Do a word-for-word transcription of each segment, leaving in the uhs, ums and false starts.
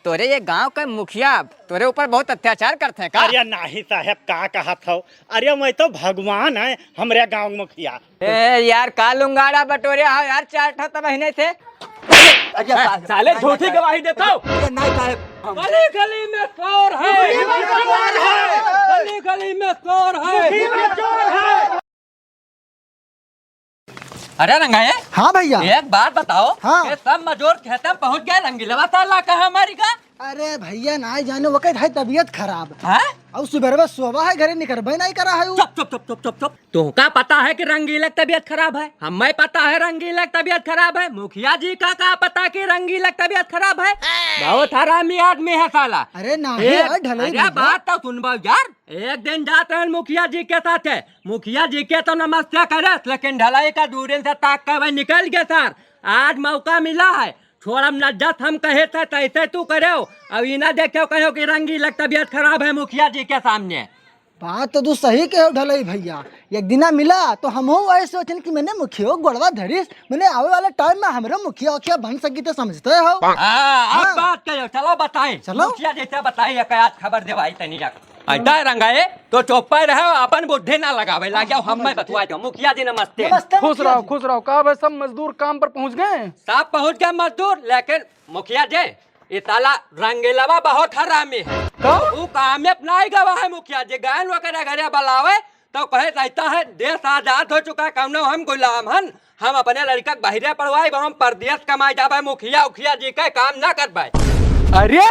तोरे ये गांव के मुखिया तोरे ऊपर बहुत अत्याचार करते हैं का? अरे नाही साहेब, का कहत हो? अरे मैं तो भगवान है, हमरे गांव के मुखिया। ए यार, का लुंगाड़ा बटोरे हो यार, चार ठो त महीने से। अरे साले झूठी गवाही देता हो। अरे नाही साहेब, हम गली गली में चोर है। गली गली में चोर है। अरे रंगाए, हाँ भैया। एक बात बताओ, हाँ। ये सब मजूर खेते में पहुंच गए, रंगीलवा साला कहाँ हमारी का? अरे भैया, नाही जाने, वकई है तबियत खराब। हाँ? अउ सुबेरवा सोवा है, घरे निकरबे नाही करा है उ। चुप, चुप, चुप, चुप, चुप, चुप। तोहका पता है कि रंगीला के तबियत खराब है? हमें पता है रंगीला के तबियत खराब है। मुखिया जी का, का पता कि रंगीला के तबियत खराब है? बहुत हरामी आदमी है साला। अरे नाही, एक, अरे ढलई अरे भैया। बात तो सुनबो यार। एक दिन जात रहन मुखिया जी के साथे। मुखिया जी के तो नमस्ते करत, लेकिन ढलई का दूरिन से ताक के वही निकल गए सर। आज मौका मिला है, छोड़म न जस हम कहे थे तैसे तू करेव। अब ई ना देखेव कहेव कि रंगीला के तबियत खराब है मुखिया जी के सामने। बात तो तू सही कहेव ढलई भैया, एक दिना मिला तो हमहू वही सोचन कि मने मुखियो गोड़वा धरिस, मने आवे वाला टाइम में हमरे मुखिया उखिया बन सकी तो समझते हो। हाँ, अब हाँ। बात करेव, चलो बताई। चलो। मुखिया जी से बताई, एक आज खबर देवाई तनी जा। अइता रंगाए, तो चुप्पे रहो, अपन बुद्धि ना लगावे, लाग जाओ, हम मैं बतुआ जाओ। मुखिया जी नमस्ते। नमस्ते खुश मुखिया रहो, जी। खुश रहो। का भाई, सब मजदूर काम पर पहुंच गए? सब पहुंच गए मजदूर, लेकिन मुखिया जी, ये साला रंगीलवा बहुत हरामी है। का? वो काम में अपना ही गवा है मुखिया जी, गए ओकरे घरे बुलावे, तो कहे रहता है, "देश आजाद हो चुका है, कौनो हम गुलाम हन, हम अपने लड़का के बहिरे पढ़वाई, हम परदेश कमाए जाबे, मुखिया उखिया जी के काम ना करबे।" अरे,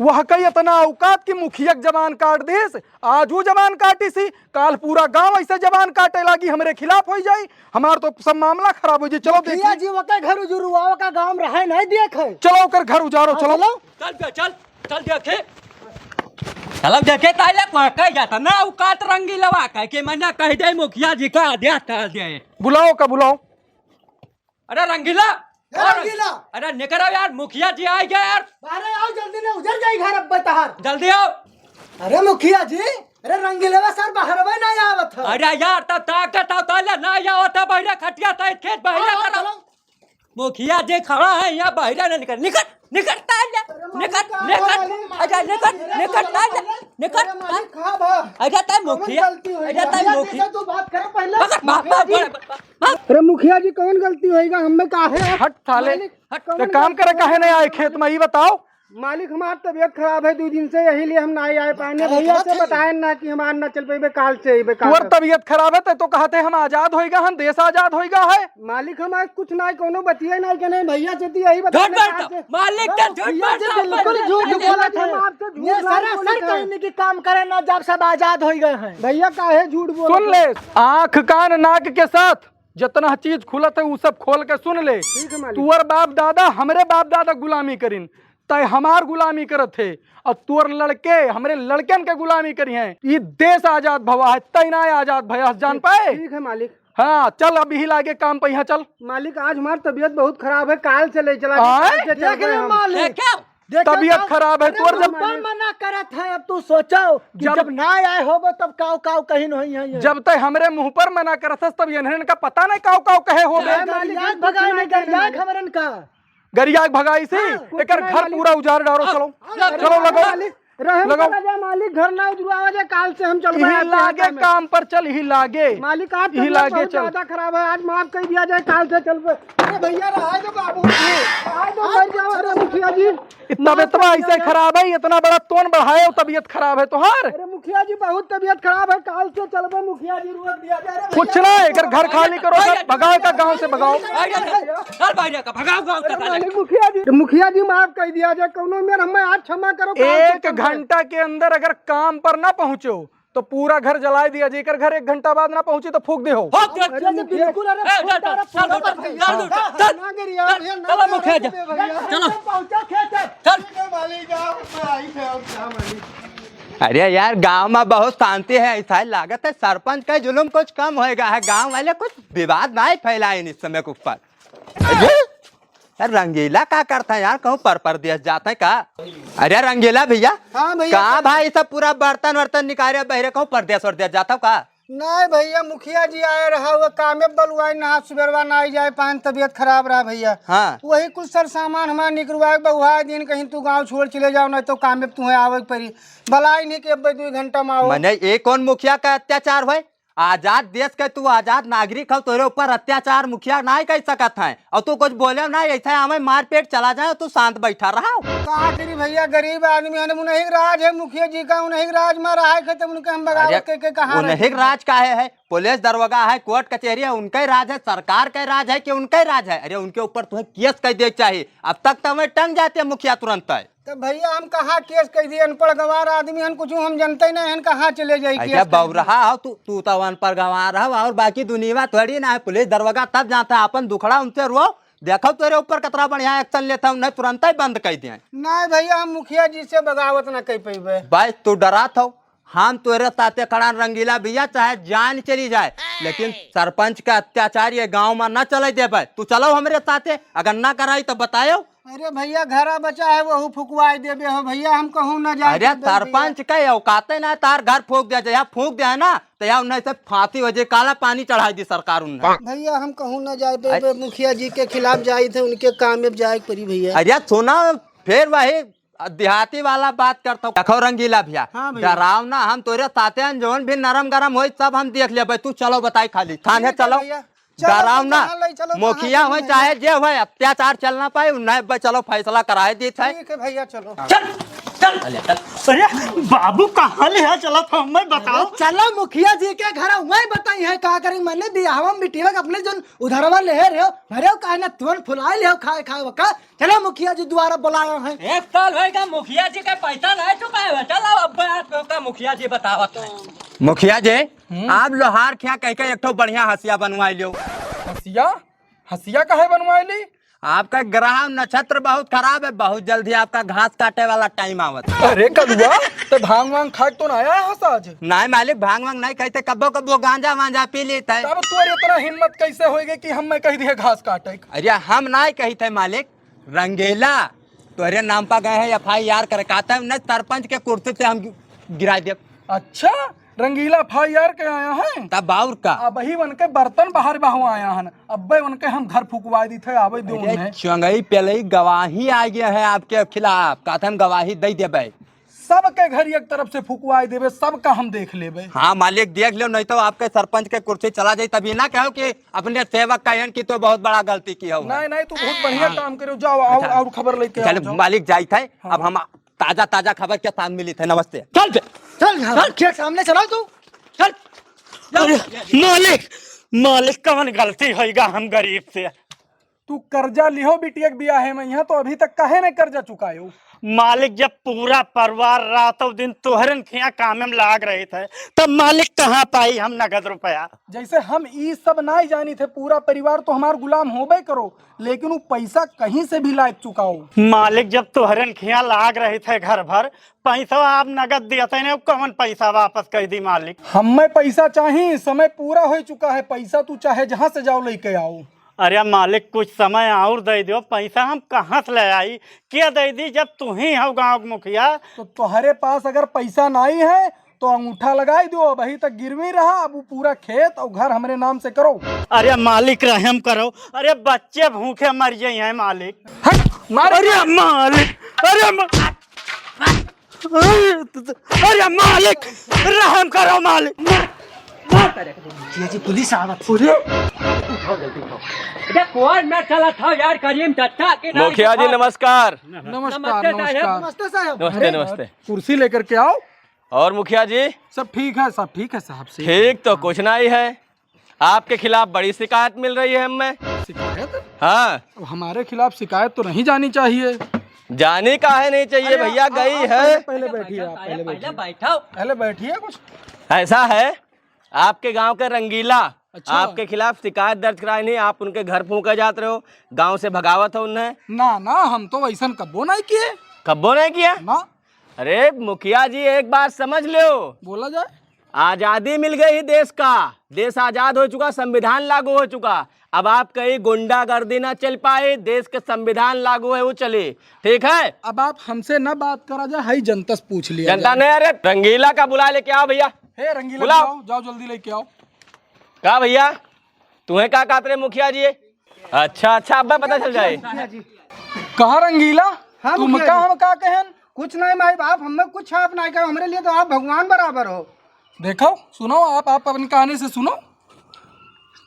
वह कई इतना औकात कि मुखिया के जबान काट दिस, आज ऊ जबान काटिस ही, काल पूरा गांव ऐसे जबान काटे लागी, हमरे खिलाफ होई जाई, हमार तो सब मामला खराब हो जाई। चलो मुखिया देखी। जी, ओकर घर उजुरुआ, ओकर गांव रहे नहीं देखे। चलो ओकर घर उजारो, हाँ, चलो। चलो। चल बे, चल, चल देखे। चलो देखे, ताले को कह जाता ना, औकात रंगीलवा कह के मना कह दे, मुखिया जी का आदेश कर दे। बुलाओ का, बुलाओ। अरे रंगीला, ए रंगीला। अरे निकर आओ यार, मुखिया जी आ गया यार। बाहर आओ जल्दी, ने उजर जाई घर अब तहार। जल्दी आओ। अरे मुखिया जी, अरे रंगीलवा सर बाहर में ना आवत है। अरे यार, तब ताकत आओ, ताले ना आवत है, बहिरे खटिया ताई खेत बहिरे आओ, आओ, करो। चलो। मुखिया जी खड़ा है यहाँ, बहिरे ना निकर, निकर, निकर, ताले, अरे मालिक, निकर, का निकर, भा मालिक? अरे निकर, अरे निकर, मालिक, ताले, अरे निकर, मालिक, का भा? अरे ताई कौन मुखिया, गलती हुई अरे है? ताई भैया, मुखिया। जैसे तू बात करे पहले, बाबा, मुखिया जी। बाबा, बाबा। अरे मुखिया जी, कौन गलती होइगा? हमें का है? हट साले। मालिक, हट। कौन तो काम गलती करे होइगा? काहे नहीं आए खेत में, ये बताओ। मालिक, हमार तबियत खराब है दो दिन से, यही लिए हम नहीं आए पाएंगे। अरे भैया से बताएं ना कि हम आज ना चल पाएबे, काल से अइबे, काल तोर से। तबियत खराब है, ते तो कहते हम आजाद होइगा, हम देश आजाद होइगा है। मालिक, हम आज कुछ ना, कोनो बतिया ना के नहीं, भैया से तो यही बता झूठ दे, बोलता, आज से मालिक के झूठ भैया से बोलता, बिल्कुल झूठ बोलता, बोलत है। हम आपसे झूठ ये ना सरासर बोलत है। कहने की काम करे ना, जब सब आजाद हो गए हैं। भैया काहे झूठ बोलत सुन है? ले, आँख, कान, नाक के साथ जितना चीज खुलत है, उ सब खोल के सुन ले। ठीक है मालिक। तुअर बाप दादा हमरे बाप दादा गुलामी करिन, तय हमार गुलामी करत है, और तुअर लड़के हमरे लड़कन के गुलामी करी हैं। ई देश आजाद भवा है, तय ना आजाद भया, जान पाए? ठीक है मालिक। हाँ, चल, अब यही लागे काम पे यहाँ चल। मालिक, आज हमार तबियत बहुत खराब है, काल से ले चला, आए? काल से चल देख रहे ले हम। मालिक। देखा? देखा तबियत का? खराब है अरे तोर, जब मुँह पर मना करत है, अब तू सोचो कि जब जब ना आए होबो, तब काव काव कहीं नहीं है ये। जब तय हमरे मुँह पर मना करत हस, तब इन्हन का पता नहीं काव काव कहे होबे। अरे मालिक, गरियाक भगाए नहीं, गरियाक हमरन का। गरियाक भगाई से हाँ, कुछ एकर नहीं घर मालिक। पूरा उजाड़ डारो, चलो। चलो, चलो, लगो। मालिक, रहम लगो। करा जा मालिक, घर ना उजड़ावा जा, काल से हम चलबे यही आपके लागे काम में। काम पर चल, यही लागे। मालिक, आज यही तबियत लागे बहुत चल। ज्यादा खराब है, आज माफ कर दिया जाए, काल से चलबे। अरे भैया, रहा दो बाबू। रहा दो, मर जाओ, अरे मुखिया जी। इतना माफ बेतवा कर दिया ऐसे जाए। खराब है, इतना बड़ा तोन बढ़ाए हो, तबियत खराब है तोहार। अरे मुखिया जी, बहुत तबियत खराब है, काल से चलबे मुखिया जी, रोक दिया जाए। अरे कुछ भैया, ना, अगर घर खाली करो, सब भगाओ का गांव से भगाओ। चल भाई, का भगाओ गांव से अरे साले। मालिक मुखिया जी, मुखिया जी माफ कर दिया जाए, कौनो मेर हमें आज क्षमा करो, काल से एक चलबे। घंटा के अंदर अगर काम पर ना पहुंचो तो पूरा घर जलाए दिया, जेकर घर एक घंटा बाद ना पहुंची तो फूंक दे हो। हो, चल, अरे चल, मुखिया जी, बिल्कुल, अरे ए, फूंक चल, डालो, चल, फूंक डालो, डालो, चल, भैया। चल, ना गिरिया, चल, भैया, ना चलो, गिरिया, मुखिया जी। भैया। चलो। पहुंचा खेत है। चल। ठीक है, मालिक, आप आई थे, और क्या मालिक? अरे यार, गांव में बहुत शांति है, ऐसा ही लागत है सरपंच का जुलुम कुछ कम होएगा है, गांव वाले कुछ विवाद ना ही फैलाए इस समय के ऊपर। अरे, यार रंगीला का करता है यार, कहूँ पर परदेश जाता है का? अरे रंगीला भैया, हाँ भैया। कहाँ भाई सब पूरा बर्तन वर्तन निकाले बहिरे, कहूँ परदेश वर्देश जाता हो का? नहीं भइया, मुखिया जी आए रहा, वो कामे बलुआई ना, सुबेरवा ना आई जाए पाएन, तबियत खराब रहा भइया। हाँ। वही कुछ सर सामान हमार निकरवाए, बहुआए दिन कहीं तू गाँव छोड़ चले जाओ, नहीं तो कामे तुम्हें आवे के पड़ी। बलाई नहीं कि अब दो घंटा में आओ। मने ये कौन मुखिया का अत्याचार होए? आजाद देश के तू आजाद नागरिक हो, तोरे ऊपर अत्याचार मुखिया नाहीं कइ सकत है। और तू कुछ बोले ना, ऐसे हमें मारपीट चला जाए, तू शांत बैठा रहा। का करी भइया, गरीब आदमी है, उन्हीं के राज है मुखिया जी का, उन्हीं के राज में रहा है, तो उनके हम बगावत अरे, के, के कहाँ उन्हीं रहे? राज काहे है? पुलिस दरोगा है, कोर्ट कचहरी है, उनका ही राज है, सरकार का ही राज है कि उनका ही राज है? अरे उनके ऊपर तुम्हें केस कइ दे चाहिए। अब तक तो हमें टंग जाते हैं मुखिया तुरंत है। तो भइया हम कहाँ केस कइ दिए, अनपढ़ गंवार आदमी हन, कुछ हम जनते नहीं हन, कहाँ चले जाए अरे केस कइ दिए। बौरहा हो तू, तू तो अनपढ़ गंवार हो और बाकी दुनिया थोड़ी ना है। पुलिस दरोगा तब जानता है, अपन दुखड़ा उनसे रो, देखो तेरे ऊपर कतरा बढ़िया एक्शन लेता हूँ, नहीं तुरंत ही बंद कइ दिए। नहीं भइया, हम मुखिया जी से बगावत ना कइ पइबे। भाई तू डरात हो, हम तोरे साथे खड़ा रंगीला भइया, चाहे जान चली जाए, लेकिन सरपंच का अत्याचार ये गाँव में न चले देबे। तू चलो हमरे साथे, अगर ना कराई तो बतायो। अरे भइया, घरा बचा है, वहू फुकवाई देबे हो भइया, हम कहूँ ना जाए अरे देबे भइया। सरपंच का औकाते ना, तार घर फूंक दिया जाए, फूंक दिया है ना, तो यार उन्हें से फांसी हो जाए, काला पानी चढ़ाई दी सरकार उन्हें। भइया, हम कहूँ ना जाए देबे, अरे मुखिया जी के खिलाफ जाई थे, उनके काम में जाए के पड़ी भइया। अरे सुना, फिर वही देहाती वाला बात करता हूँ। देखो रंगीला भइया, हाँ भइया। डराव ना, हम तोरे साथे हैं, जौन भी नरम गरम होई सब हम देख लेबे। तू चलो बताई खाली थाने ठीक है चलो। भइया, चलो डराव तू ना, जहाँ ले चलो, तहाँ मुखिया चलो होई भइया। चाहे जे होई, अत्याचार चल ना पाए, उन्हें बे चलो फैसला कराए देत है। ठीक है भइया, चलो। चल, चल, चल। अरे बाबू, कहाँ ले चलत हो, मैं बताओ। अरे चलो मुखिया जी के घर, वहीं बताई है का करें। मैंने बियाहवा में बिटिया के अपने जौन उधरवा ले रहे हो, भरे हो काहे ना, तुरंत फुलाए ले हो खाए खाए का। चलो मुखिया जी द्वारा बुलाया है। एक साल होएगा मुखिया जी का पैसा नहीं चुकाए हुए। चलो अब बात का मुखिया जी बतावत है। मुखिया जी, हम्म? आप लोहार क्या कह के एक ठो बढ़िया हंसिया बनवाए लियो। हंसिया? हंसिया काहे बनवाए ली? आपका ग्रह नक्षत्र बहुत खराब है, बहुत जल्दी आपका घास काटे वाला टाइम आवत है। अरे कलुआ, तो भांग वांग खा के तो ना आया है आज? नहीं मालिक, भांग वांग नहीं खाई थे, कब्बो कब्बो गांजा वांजा पी लेते हैं। तब तोर इतना हिम्मत कैसे होएगी कि हम मैं कह दिए घास काटे? अरे हम नहीं कही थे मालिक, रंगीला तोहरे नाम पर गए हैं एफ आई आर करे, कहते हैं नहीं सरपंच के कुर्सी से हम गि-, गिरा दे। अच्छा, रंगीला एफ आई आर के आया है? तब और का? अब ही उनके बर्तन बाहर बहवा आया है, अब्बे उनके हम घर फुकवा दी थे, आवे दो अरे उन्हें। चंगई पेलई गवाही आ गया है आपके खिलाफ, कहते हम गवाही दे देबे। सबके घर एक तरफ से फुकवाए देबे, सबका हम देख लेबे। हाँ मालिक, देख लो, नहीं तो आपके सरपंच के कुर्सी चला जाई, तभी ना कहो कि अपने सेवक का एहन की तो बहुत बड़ा गलती किया हुआ है। नहीं, नहीं, तू बहुत बढ़िया हाँ। काम करो, जाओ, आओ, अच्छा। और खबर लेके आओ, चल, जाओ। मालिक जाइत है, हाँ। अब हम ताजा, ताजा खबर के साथ मिली थे, नमस्ते। चल बे, चल, चल। खेत सामने चलाओ तू, चल। अरे, मालिक, मालिक, कौन गलती होइगा हम गरीब से? तू कर्जा लिहो बिटिया के बियाहे में, यहाँ तो अभी तक काहे नहीं कर्जा चुकायो? मालिक, जब पूरा परिवार रातों दिन तोहरन खिया कामे में लाग रही थे, तब मालिक कहाँ पाई हम नगद रुपया? जैसे हम ई सब नाई जानी थे, पूरा परिवार तो हमार गुलाम होबे करो, लेकिन वो पैसा कहीं से भी लाए चुकाओ। मालिक, जब तोहरन खिया लाग रही थे घर भर, पैसा आप नगद दियते नहीं, कौन पैसा वापस कर दी मालिक? हमें पैसा चाहिए, समय पूरा हो चुका है, पैसा तू चाहे जहाँ से जाओ लेके आओ। अरे मालिक, कुछ समय और दे दो, पैसा हम कहाँ से ले आई? क्या दे दी जब तू ही हो गाँव के मुखिया? तो तोहरे पास अगर पैसा नहीं है तो अंगूठा लगाई दो, अभी तक गिरवी रहा, अब वो पूरा खेत और घर हमरे नाम से करो। अरे मालिक रहम करो, अरे बच्चे भूखे मर जाए हैं मालिक। हट, मार। अरे मालिक, अरे मा-, अरे, अरे मालिक, रहम करो मालिक। मुखिया जी, पुलिस आवत है। अरे, उठाओ, जल्दी उठाओ। अरे, कौन मैं चला था यार, करीम टट्टा के नाम मुखिया जी, उठाओ। नमस्कार। नमस्कार, नमस्ते साहब। नमस्कार। नमस्ते साहब। नमस्ते, अरे, नमस्ते। कुर्सी लेकर के आओ। और मुखिया जी? सब ठीक है, सब ठीक है साहब, सब ठीक है। तो कुछ नहीं है। आपके खिलाफ बड़ी शिकायत मिल रही है हमें। शिकायत? हाँ। अब हमारे खिलाफ शिकायत तो नहीं जानी चाहिए। जानी काहे नहीं चाहिए अरे, भैया, आप, गई आप है। पहले, पहले बैठिए, आप पहले पहले बैठिए। बैठो। पहले बैठिए कुछ। ऐसा है, आपके गांव के रंगीला अच्छा। आपके खिलाफ शिकायत दर्ज कराए नहीं, आप उनके घर फूंके जात रहे हो, गांव से भगावत हो उन्हें। ना, ना, हम तो वैसन कब्बो नहीं किए। कब्बो नहीं किया? ना। अरे मुखिया जी, एक बात समझ लो। बोला जाए। आजादी मिल गई ही देश का, देश आजाद हो चुका, संविधान लागू हो चुका। अब आप कहीं गुंडागर्दी ना चल पाए, देश के संविधान लागू है वो चली, ठीक है? अब आप हमसे ना बात करा जाए, हाई जनता से पूछ लिया जनता जाए। ने, अरे रंगीला का बुला लेके आओ भैया। हे रंगीला, बुलाओ। जाओ, जाओ जल्दी लेके आओ। का भइया, तुहें का कहत रहे मुखिया जी? अच्छा, अच्छा, अब पता चल जाए। कहा रंगीला, हाँ, तुम मुखिया का जी। हम का कहन? कुछ नहीं माई बाप, हमें कुछ आप नहीं कहो, हमरे लिए तो आप भगवान बराबर हो। देखो, सुनो, आप, आप अपनी कहानी से सुनो।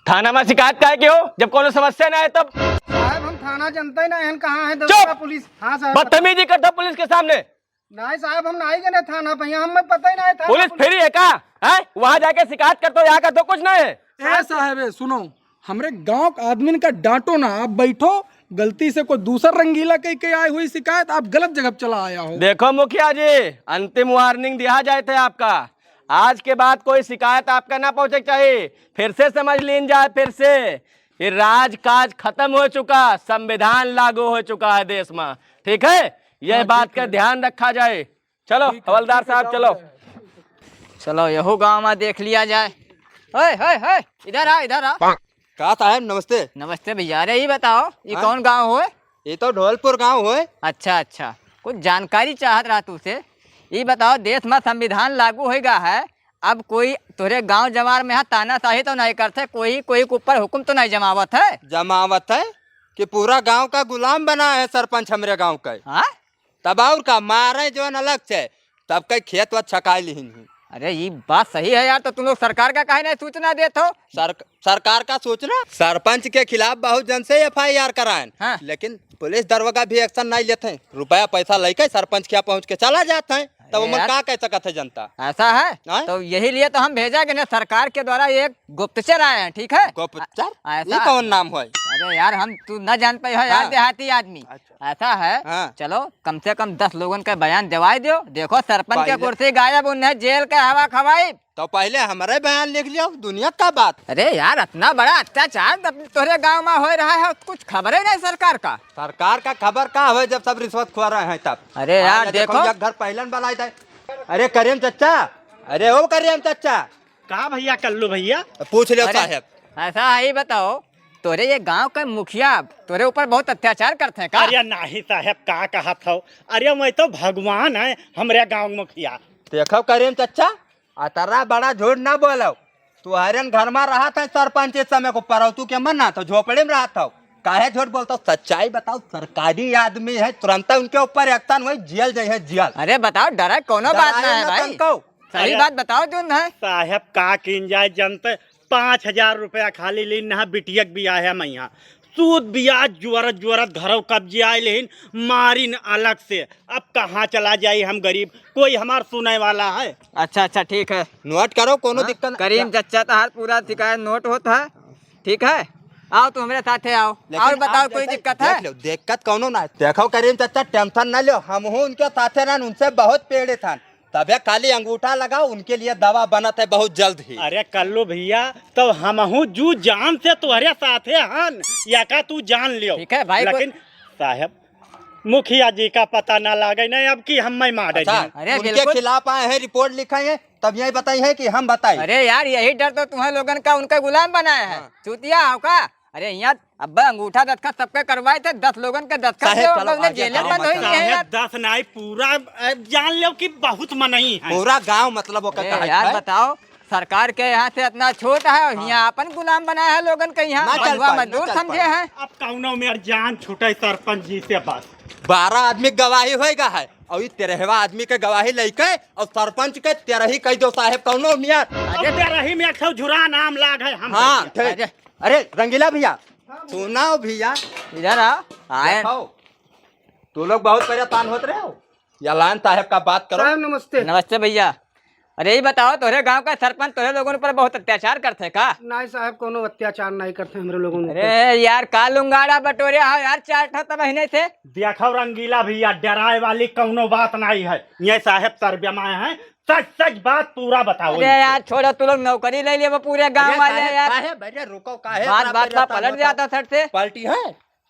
थाना मा शिकायत काहे के हो, जब कउनो समस्या ना है तब? साहब, हम थाना जनते ही ना है, कहाँ है चुप! दरोगा पुलिस? हाँ साहब, बदतमीजी करता पुलिस के सामने। नहीं साहब, हम नहीं गए थाना पे, यहाँ हमें पता ही नहीं था। पुलिस free है का? हैं? वहाँ जाके शिकायत करते हो, यहाँ का तो कुछ नहीं है। ए साहब, ए, सुनो, हमरे गांव के आदमी का डांटो ना, आप बैठो, गलती से कोई दूसर रंगीला कह के आई हुई शिकायत, आप गलत जगह चला आया हो। देखो मुखिया जी, अंतिम warning दिया जाए थे आपका, आज के बाद कोई शिकायत आपका ना पहुंचे के चाहिए। फिर से समझ लीन जाए, फिर से, ये राजकाज खत्म हो चुका, संविधान लागू हो चुका है देश में, ठीक है? यह हाँ, बात ठीक का है। ध्यान रखा जाए। चलो, ठीक है, हवलदार ठीक है, साहब, जाओ चलो। चलो, यहू गाँव में देख लिया जाए। ओए, ओए, ओए, इधर आ, इधर आ। का साहब, नमस्ते। नमस्ते भइया। अरे, ई बताओ, ई हाँ? कौन गाँव होय? ई तो ढोलपुर गाँव होय। अच्छा, अच्छा। कुछ जानकारी चाहत रहा तुसे। ई बताओ, देश में संविधान लागू होइगा है, अब कोई तोहरे गाँव जवार में यहाँ तानाशाही तो नहीं करते, कोई, कोई के ऊपर हुकुम तो नहीं जमावत है? जमावत है कि पूरा गाँव का गुलाम बना है सरपंच हमरे गाँव का। हाँ? तब और का, मारे जौन अलग से, तब कई खेत वत छकाई लिहिन ही। अरे, ई बात सही है यार, तो तुम लोग सरकार का काहे नहीं सूचना देत हो? सर-, सरकार का सूचना? सरपंच के खिलाफ बहुत जन से FIR कराएन, हाँ। लेकिन पुलिस दरोगा भी action नहीं लेते हैं। रुपया पैसा लेके सरपंच के यहाँ पहुँच के चला जाते हैं, तब अरे उमन यार। का कह सकत है जनता? ऐसा है? हाँ? तो यही लिए तो हम भेजा गए ना, सरकार के द्वारा एक गुप्तचर आए हैं, ठीक है? गुप्तचर? अ-, ऐसा ये कौन नाम है? अरे यार, हम तू न जान पाई हो यार, हाँ। देहाती आदमी। अच्छा। ऐसा है, हाँ। चलो, कम से कम दस लोगन का बयान देवाई दो। देखो, सरपंच के पहले कुर्सी गायब, उन्हें जेल के हवा खवाई। तो पहले हमरे बयान लिख लियो, दुनिया का बात। अरे यार, इतना बड़ा अत्याचार तब तोहरे गांव में हो रहा है, कुछ खबरे नहीं सरकार का। सरकार का खबर का हो जब सब रिश्वत खा रहे हैं तब? अरे यार, हाँ, देखो। एक घर पहले न बलाई था। अरे करीम चच्चा, अरे ओ करीम चच्चा, का भइया कल्लू भइया? पूछ लो अरे, साहेब। ऐसा है, ई बताओ, तोरे ये गांव के मुखिया तोरे ऊपर बहुत अत्याचार करते हैं का? अरे नाही साहेब, का कहत हो? अरे मैं तो भगवान है, हमरे गांव मुखिया। देखो करीम चच्चा, अतरा बड़ा झूठ ना बोलो। तुहरेन घर में रहत है सरपंच इस समय को, परौतू के मन ना तो झोपड़ी में रहत हो। काहे झूठ बोलत हो? सच्चाई बताओ, सरकारी आदमी है, तुरंत उनके ऊपर action हुई, जेल जाई है, जेल। अरे बताओ, डरा कोनो बात ना है भाई। सही बात बताओ, जोन है। साहेब, का कीन जाए जनते, पाँच हजार रुपया खाली लीन ना, बिटिया के बियाह है मैया। सूद बियाज जुअरत जुअरत घरौ कब्जे आए लेहिन, मारिन अलग से। अब कहाँ चला जाई हम गरीब, कोई हमार सुने वाला है? अच्छा, अच्छा, ठीक है। नोट करो, कोनो हाँ, दिक्कत ना। करीम चच्चा, तहार पूरा शिकायत नोट होत है, ठीक है? आओ, तू हमरे साथे आओ। लेकिन और बताओ, आप कोई जैसे दिक्कत है? देख लो, दिक्कत कौनो ना है। देखो करीम चच्चा, tension ना लो, हमहू उनके साथे रहन, उनसे बहुत पीड़ित हन। तबे खाली अंगूठा लगाओ, उनके लिए दवा बनत है बहुत जल्द ही। अरे कल्लू भइया, तो हमहू जू जान से तोहरे साथे हन, या का तू जान लियो। ठीक है भाई, लेकिन साहेब, मुखिया जी का पता ना लागे ना, अब की हम मारे अच्छा, हैं। अरे उनके बिल्कुल। खिलाफ आए हैं, रिपोर्ट लिखाए हैं, तब यही बताई है कि हम बताई। अरे यार, यही डर तो तुम्हें लोगन का उनका गुलाम बनाया है। हाँ। चूतिया हो का? अरे यहाँ अब्बा अंगूठा दस्तखत सबके करवाए थे, दस लोगन के दस्तखत साहेब, दे, चलो, अब्बा उन्हें आगे जेले में बताओ, बंद हुई बताओ। नहीं है। साहेब, दस नाई पूरा, अ, जान लो कि बहुत मनई है। पूरा गांव मतलब ओकर अरे कहा यार, है। बताओ, सरकार के यहाँ से इतना छोट है और हाँ। यहाँ अपन गुलाम बनाया है लोगन के यहाँ, ना चल बंधुआ पाए, ना मजदूर चल समझे पाए। हैं। अब कौनो मेर जान छूटे सरपंच जी से बस। बारह आदमी के गवाही होएगा है और ये तेरहवा आदमी के गवाही लेके और सरपंच के तेरही कह दो साहेब कौनो मेर। अब तेरही में एक ठो झुरा नाम लाग है हम हाँ, भैया। ठीक। अरे, अरे रंगीला भैया, सुनाओ भैया। इधर आ, आए। देखो, तू लोग बहुत परेशान होत रहे हो, या लान साहेब का बात करो। साहब नमस्ते। नमस्ते भैया। अरे ई बताओ, तोहरे गांव का सरपंच तोहरे लोगन पर बहुत अत्याचार करते का? नहीं साहब, कोनो अत्याचार नहीं करते हमरे लोगन पर। अरे यार, का लुंगाड़ा बटोरे हो यार, चार ठो त महीने से। देखो रंगीला भैया, डराए वाली कौनो बात नहीं है। ये साहेब तरबिया में आए हैं, सच सच बात पूरा बताओ अरे इनसे। यार, छोड़ो, तू लोग नौकरी ले लिया वो पूरे गांव अरे वाले साहेब, यार। साहेब, अरे रुको, काहे बात इतना बात पा परेशान पलट होता? जाता सर से। पलटी है?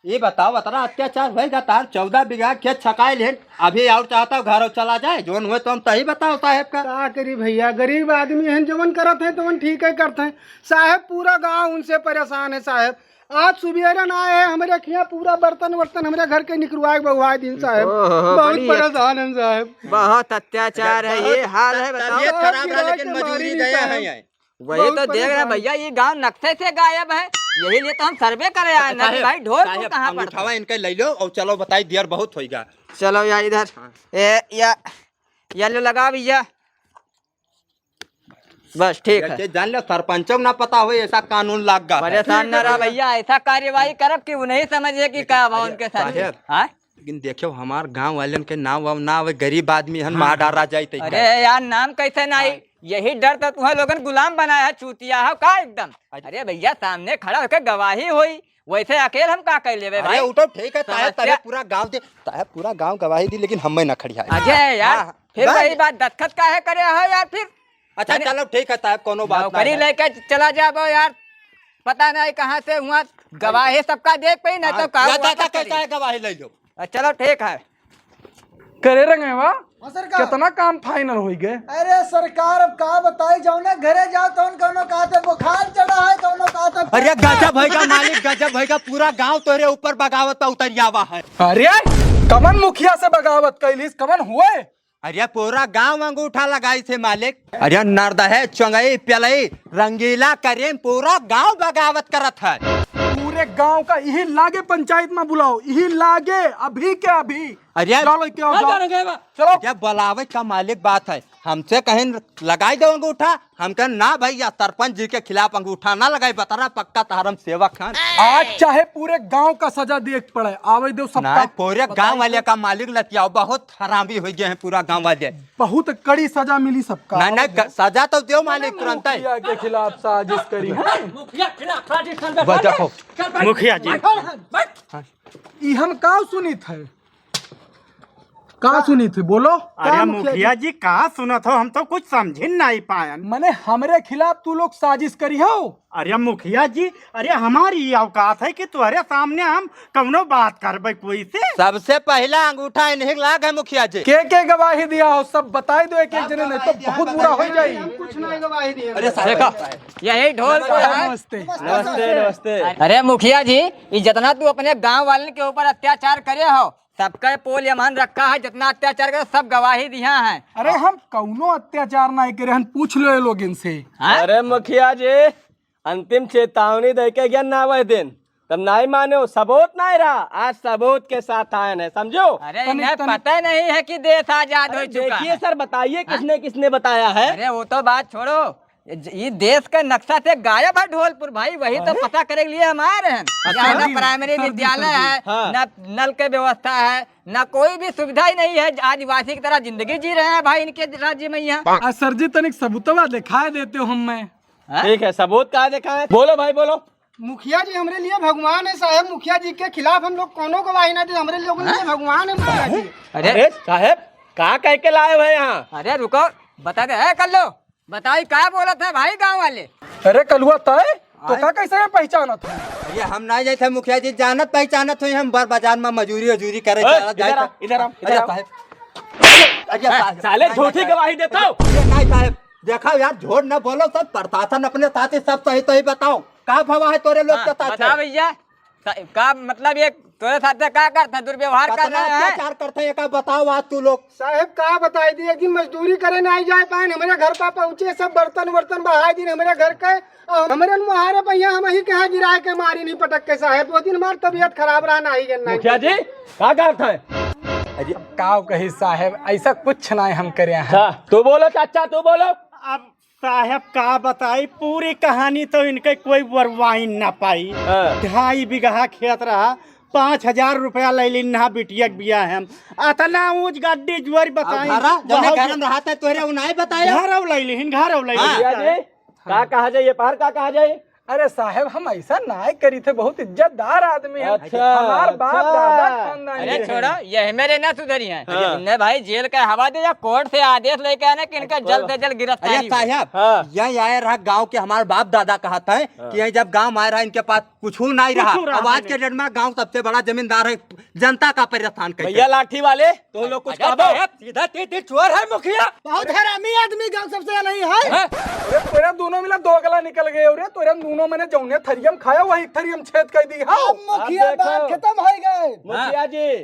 ये बताओ, इतना अत्याचार होएगा, तार चौदह बीघा खेत छकाए लेन, अभी और चाहता हो घर और चला जाए, जोन हुए तो हम तही बताओ साहेब का। का करी भैया, गरीब आदमी हैं, जवन करत हैं तवन ठीक है करत हैं। साहेब, पूरा गांव उनसे परेशान है साहेब। आज सुबेरे ना आए हैं, हमरे खिया पूरा बर्तन वर्तन हमरे घर के निकरवाए बउआए दिन साहेब। ओहो, बहुत बढ़िया। परेशान हैं साहेब। बहुत अत्याचार है, बहुत ये हाल है, बताओ। तबीयत खराब रहा, लेकिन मजूरी गया है। वही तो देख रहे हैं भैया, ये गांव नक्शे से गायब है, यही लिए तो हम सर्वे करे आए ना कि भाई ढोल को कहाँ पड़ता है। इनके ले लो और चलो, बताई देर बहुत होइगा। चलो यार इधर। हाँ। ए, या, या लो लगा भैया। बस ठीक है। जान लो, सरपंचों को ना पता हो ऐसा कानून लाग गा है। परेशान ना रहा भैया, ऐसा कार्यवाही करब कि उन्हें समझे कि का बा उनके साथ। साहेब, हाँ? लेकिन देखो, हमार गांव वालन के नाम वाम ना आवे, गरीब आदमी हन, हाँ। मार डारा जाए तै अरे का। यार, नाम कैसे ना आई? हाँ। यही डर तो तुम्हें लोगन गुलाम बनाया है, चूतिया हो का एकदम। अच्छा। अरे भैया, सामने खड़ा होकर गवाही होई, वैसे अकेल हम का कर लेबे अरे भाई? उठो, ठीक है, साहेब, समस्या तबे पूरा गांव दे, साहेब पूरा गांव गवाही दी, लेकिन हमें ना खड़िया। अजय यार, हाँ, फिर बस। वही बात, दस्तखत काहे करे हो यार फिर? अच्छा, अरे, चलो ठीक है साहेब, कोनो बात ना नौकरी है। लेके चला जाबो यार, पता नहीं कहाँ से हुआ गवाही सबका देख पाई, नहीं तो हाँ, का या हुआ दादा का कैसा करी? है गवाही ले लो। आ, चलो ठीक है। करे रंगेवा, हाँ सरकार। कितना काम final होई गए? अरे सरकार, अब का बताई, जौने घरे जाओ तौन कौनो कहते बुखार चढ़ा है, कौनो कहते अरे गजब होइगा मालिक, गजब होइगा, पूरा गांव तोरे ऊपर बगावत पे उतरियावा है। अरे कमन मुखिया से बगावत कैलिस, कमन हुए? अरे पूरा गांव अंगूठा लगाई से मालिक। अरे नर्द है, चंगई, प्यलई, रंगीला, करीम, पूरा गांव बगावत करत है। पूरे गांव का यही लागे पंचायत में बुलाओ, यही लागे अभी के अभी। अरे चलो, क्या का जाओ? करेंगे बा? चलो। अरे बुलावे का मालिक बात है, हमसे कहीं लगाई दो अंगूठा, हम कहें ना भैया, सरपंच जी के खिलाफ अंगूठा ना लगाई, बतरा पक्का तहरम सेवक हन। आज चाहे पूरे गांव का सजा देख पड़े, आवे दो सबका। ना, पूरे गांव वाले का मालिक लतियाओ, बहुत हरामी हो गए हैं पूरा गांव वाले। बहुत कड़ी सजा मिली सबका। नहीं, नहीं, क-, सजा तो दो मालिक तुरंत ही। मुखिया के खिलाफ साजिश करी है। मुखिया खिलाफ साजिश कर बस देखो, मुखिया जी। बैठ, बैठ। ई हम का सुनित है? का सुनित है? बोलो, का अरे मुखिया मुखिया जी? जी, का सुनत हो? हम तो कुछ समझिन नहीं पायन। मने हमरे खिलाफ तू लोग साजिश करी हो? अरे मुखिया जी, अरे हमारी ये औकात है कि तुम्हारे सामने हम कौनो बात करबे कोई से? सबसे पहला अंगूठा इन्हीं लाग है मुखिया जी। के के गवाही दिया हो, सब बताई दो एक एक जने, नहीं तो बहुत बुरा हो जाई। हम कुछ नहीं गवाही दिए। अरे साहब, देखो, यही ढोल पे है। नमस्ते। नमस्ते, नमस्ते। अरे मुखिया जी, ये जितना तू अपने गांव वालन के ऊपर अत्याचार करे हो, सबका पोल यमन रखा है, जितना अत्याचार करे, सब गवाही दिया है। अरे हम कौनो अत्याचार नहीं करे हन, पूछ लो ये लोग इनसे। हाँ? अरे मुखिया जी, अंतिम चेतावनी दे के गया ना वह दिन, तब नहीं माने हो, सबूत नहीं रहा, आज सबूत के साथ आए हैं, समझो? अरे तनिक, इन्हें तनिक। पता नहीं है कि देश आजाद हो अरे चुका देखिए है। सर, बताइए हाँ? किसने किसने बताया है? अरे वो तो बात छोड़ो, ये ज-, ये देश का नक्शा से गायब है ढोलपुर भाई, वही तो अरे? पता करे के लिए हम आ रहे हैं। अच्छा यहाँ ना जी। प्राइमरी सर जी, विद्यालय सर जी। है, हाँ। ना नल के व्यवस्था है, ना कोई भी सुविधा ही नहीं है। आदिवासी की तरह जिंदगी जी रहे हैं भाई इनके राज्य में यहाँ। आ सर जी, तनिक सबूतवा दिखाए देते हो हमें। हाँ? ठीक है, सबूत कहाँ देखा है? बोलो भाई, बोलो। मुखिया जी हमरे लिए भगवान है साहब, मुखिया जी के खिलाफ हम लोग कोनो गवाही ना दे, हमरे लोगन के लिए भगवान है मुखिया जी। अरे अरे साहब, का कह के लाए हो यहाँ? अरे रुको, बता दे, ए कल्लू, बताई का बोलत है भाई गाँव वाले? अरे कलुआ तय, तो आए? का कैसे ये पहचानत है? अरे हम नहीं जाते मुखिया जी, जानत पहचानत हुई हम, बर बाजार में मजूरी उजूरी करे ए, चला इधर आ, जाए। इधर आ, अरे इधर आ। साहब, अरे साहब, साले नहीं, झूठी नहीं, गवाही देता हो। अरे नहीं साहब, देखा यार, झूठ न बोलो, सब प्रशासन अपने साथ ही सब सही सही बताओ। का भवा है तोरे लोग हाँ, के साथ बता है? भैया, स-, का मतलब ये तोरे साथ से का करते हैं? दुर्व्यवहार कर रहे हैं? अत्याचार करते हैं, का बताओ आज तू लोग। साहेब का बताई दी, एक दिन मजदूरी करे ना आई जाए पाए, हमारे घर पर पहुँचे, सब बर्तन वर्तन बहाई दिन हमारे घर के, और हमारे मुहारे पर यहाँ हम ही कहाँ गिराए के मारी नहीं पटक के साहेब, वो दिन हमारी तबीयत खराब रहा ना ही गन मुखिया जी, का करते हैं? अरे काव कही साहेब, ऐसा कुछ ना हम करे हैं। अच्छा, तू बोलो चाचा, तू बोलो। अब साहेब का बताई, पूरी कहानी तो इनके कोई वरवाइन ना पाई। हाँ। ढाई बीघा खेत रहा, पाँच हजार रुपया ले ली ना बिटिया के बियाह हम। अतना ऊंच गड्डी जुआरी बताई। घरा, जौने बहुत घर में रहत है तोहरे उ नाई बताया? घर औ ले लीन, घर औ ले हाँ। लीन। भैया जी, का कहा जाए ये पार, का कहा जाए? अरे साहेब, हम ऐसा नाय करी थे, बहुत इज्जतदार आदमी है। अच्छा, हमार बाप अच्छा। दादा खानदान अरे के छोड़ा, हैं। ये मेरे ना सुधरी हैं। हाँ। इन्हें भाई जेल का हवा दे या कोर्ट से आदेश लेके आने कि इनका अच्छा। जल्द से जल्द गिरफ्तारी अरे हो। साहब, हाँ। यही आए रहा गाँव के, हमारे बाप दादा कहत है हाँ। कि यही जब गाँव आए रहा, इनके पास कुछ नहीं रहा। कुछ रहा अब आज नहीं। के डेट में गाँव सबसे बड़ा जमींदार है, जनता का परेशान करके। भैया लाठी वाले, तो लोग कुछ अरे कहबो? साहब, सीधा तीर तीर चोर है मुखिया। बहुत हरामी आदमी गाँव सबसे नहीं है। हैं? अरे तोरे दोनों मिला दो गला निकल गए, अरे तोरे दोनों तो मैंने जौने थरियम खाया, वही थरियम छेद कर दी। हाँ। अब मुखिया, अब देखो, बात खत्म हो गए। मुखिया जी,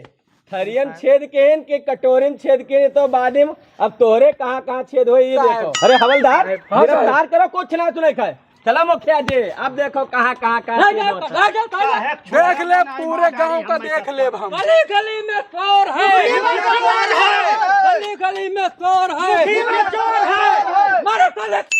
थरियम छेद के हैं कि कटोरिम छेद के हैं, तो बाद में अब तोहरे कहाँ कहाँ छेद होई, ये साहब। देखो। अरे हवलदार, हाँ, साहब। गिरफ्तार करो, कुछ ना सुने खाए। चला मुखिया जी, अब देखो कहाँ, कहाँ, कहाँ ला छेद जाओ, होता। ला जाओ, ला जाओ। देख ले, पूरे गांव का देख ले अब हम। गली गली में चोर है। गली में चोर है। गली गली में चोर है। गली में चोर है। मारो साले।